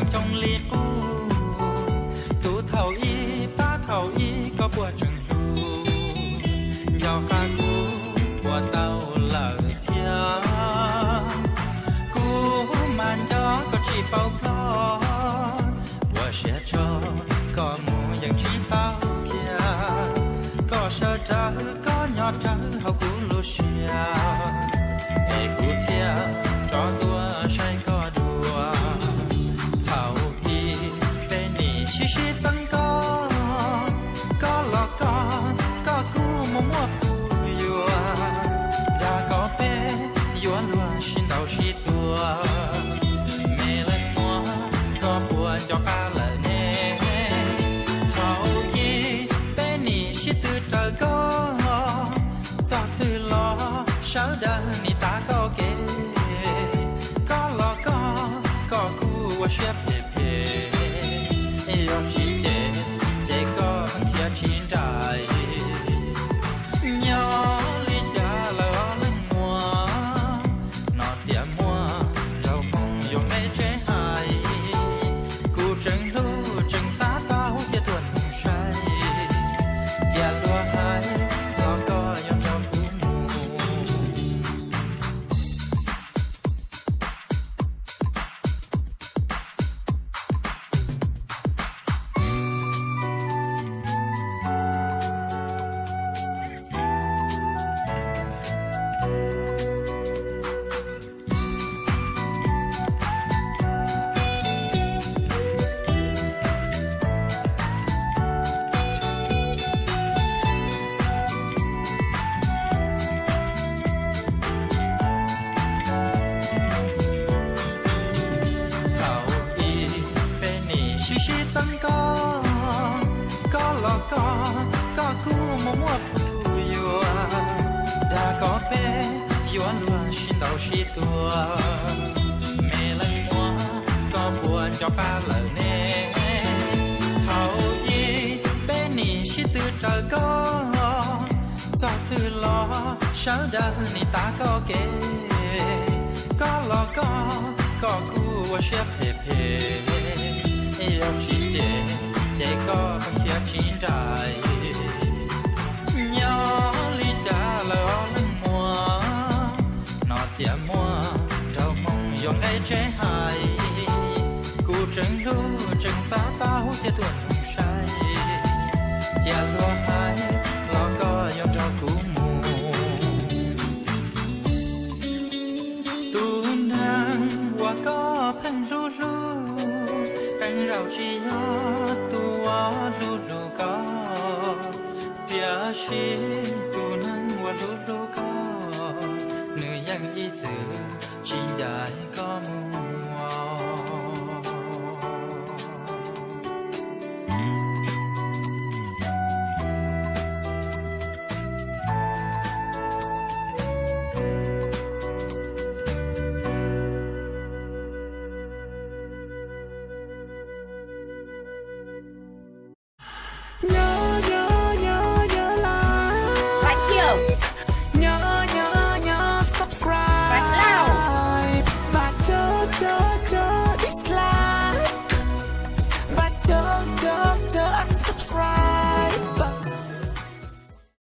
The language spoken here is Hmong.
Coob li qub, tus thaum ub pab thaum ub koj puas tseem hlub? Nco qab kuv puas tau lawm thiab? Kuv mas nco koj tsis paub ploj, ua siab tso koj mus yeej tsis tau kiag. Koj sawv rawv koj nyob rawv hauv kuv lub siab, es kuv thiaj tso tuaj saib koj dua. Thaum ub peb nim sib sib txeeb koj, koj los koj, koj kuj muaj muaj tus yuav. Dag koj peb yuav luag sib ntaus sib tua, me leej muam koj puas nco qab lawm ne? Thaum ub peb nim sib tw raws koj, txog twg los sawv daws nim tav koj kev. Koj los koj, koj kuj ua siab phem phem, yog tsis ces, ces koj pheej khiav tsis nraim. Nyob li cas lawm os leej muam, no tias muaj nraug hmoob yuav nqe tsev hais. Kuv tseem hlub tseem xav tau thiaj tuaj nug saib, cia luag hais los koj yuav nrog kuv mus. Thaum ub peb nim sib sib txeeb koj, koj los koj, koj kuj muaj muaj tus yuav. Dag koj peb yuav luag sib ntaus sib tua, me leej muam koj puas nco qab lawm ne? Thaum ub peb nim sib tw raws koj, txog twg los sawv daws nim tav koj kev. Koj los koj, koj kuj ua siab phem phem, yog tsis ces, ces koj pheej khiav tsis nraim. Nyob li cas lawm os leej muam, no tias muaj nraug hmoob yuav nqe tsev hais. Kuv tseem hlub tseem xav tau thiaj tuaj nug saib, cia luag hais los koj yuav nrog kuv mus. Tus neeg uas koj pheej hlub hlub, qee zaum tsis yog tus uas hlub hlub koj. Tiam sis